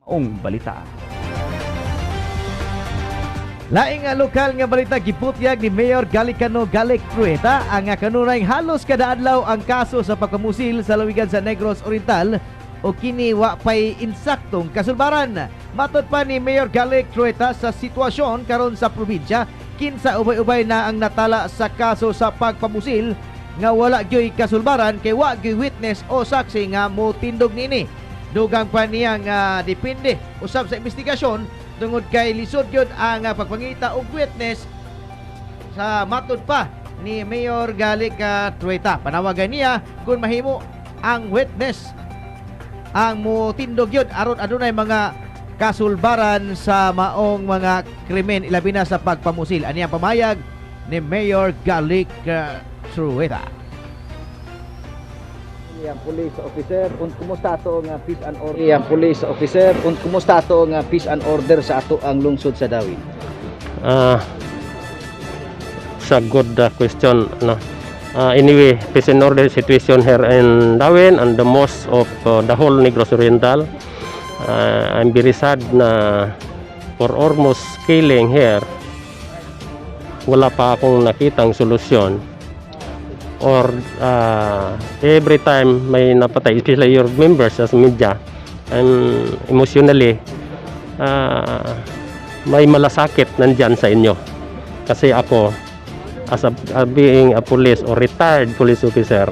Maong balita. Laing nga lokal nga balita, giputyag ni Mayor Galicano Galic Trueta ang kanunay halos kada adlaw ang kaso sa pagpamusil sa lalawigan sa Negros Oriental o kini wa pay insaktong kasulbaran. Matod pa ni Mayor Galic Trueta, sa sitwasyon karon sa probinsya, kinsa ubay-ubay na ang natala sa kaso sa pagpamusil nga wala gyoy kasulbaran kay wa gyoy witness o saksi nga motindog niini. Dugang pa niya nga depende usab sa investigasyon tungod kay lisod gyud ang pagpangita og witness. Sa matod pa ni Mayor Galic Trueta, panawagan niya kung mahimo ang witness ang motindog gyud aron adunay mga kasulbaran sa maong mga krimen, ilabi na sa pagpamusil. Ani ang pamayag ni Mayor Galic Trueta. Iyang police officer kung kumusta ato nga peace and order, iyang police officer kung kumusta ato nga peace and order sa ato ang lungsod sa Dauin? It's a good question, no? Anyway, peace and order situation here in Dauin and the most of the whole Negros Oriental. I'm very sad na for almost killing here, wala pa akong nakitang solusyon or every time may napatay, especially your members as media, I'm emotionally may malasakit nandyan sa inyo. Kasi ako, as a being a police or retired police officer,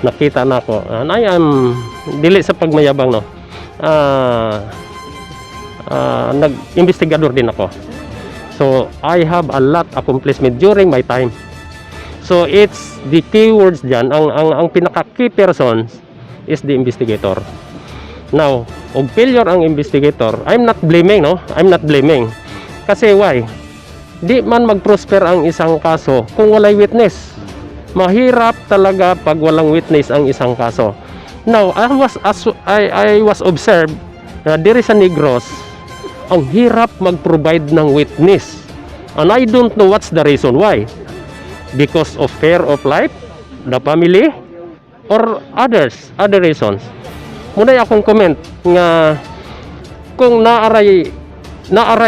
nakita na ako, and I am, dili sa pagmayabang, no, nag-investigador din ako. So, I have a lot accomplishment during my time. So, it's the keywords dyan, ang pinaka key persons is the investigator. Now, og failure ang investigator, I'm not blaming, no? I'm not blaming. Kasi why? Di man mag-prosper ang isang kaso kung walay witness. Mahirap talaga pag walang witness ang isang kaso. Now, I was observed na diri sa Negros, ang hirap mag-provide ng witness. And I don't know what's the reason why. Because of fear of life, the family, or others, other reasons. Mao na akong comment nga kung naaray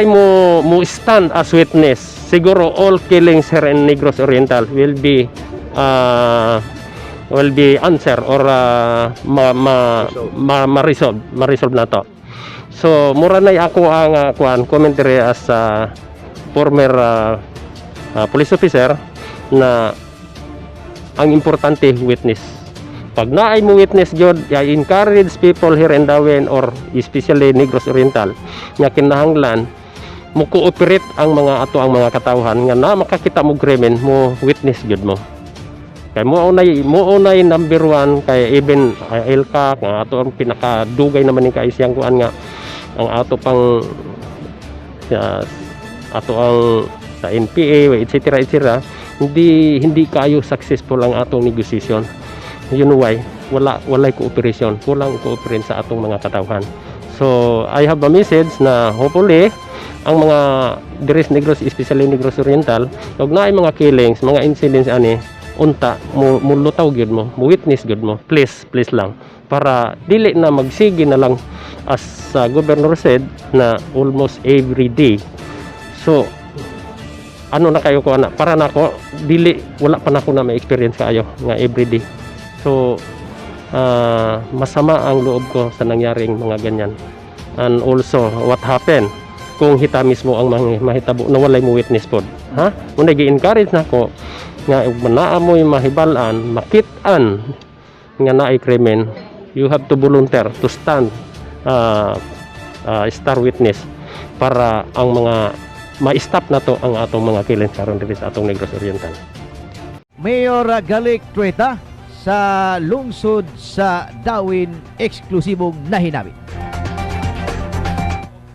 mo stand as witness, siguro all killings here in Negros Oriental will be answer or ma-resolve na to. So mura na ako ang kuan commentary as former police officer na ang importante, witness. Pag naay mo witness gyud, I encourage people here in Dauin or especially Negros Oriental nga kinahanglan mo cooperate ang mga ato ang mga katawhan nga na makakita mo krimen, mo witness gyud mo. Kay mo unay number one kay even ELCAC nga ato ang pinakadugay naman ni kaisiyang kuan nga ang ato pang ato ang sa NPA, etc., etc., hindi hindi kayo successful ang atong negotiation. You know why? Walay cooperation, kulang cooperate sa atong mga katawhan. So I have a message na hopefully ang mga diri sa Negros, especially Negros Oriental, ug naay mga killings, mga incidents ani, unta mo mulutaw gyud mo, mo witness gyud mo, please, please lang, para dili na magsige na lang as governor said na almost every day. So ano na kayo ko ana para nako, dili, wala pa nako na may experience kaayo nga every day. So masama ang loob ko sa nangyaring mga ganyan. And also what happened kung hita mismo ang mahitabo na walay mo witness pod, ha? Mao gi-encourage nako nga ug naa mo'y mahibal-an, makit-an nga naay krimen, you have to volunteer to stand star witness para ang mga ma-stop na to ang atong mga killings karon diri sa atong Negros Oriental. Mayor Galic Trueta sa lungsod sa Dauin, eksklusibong nahinamit.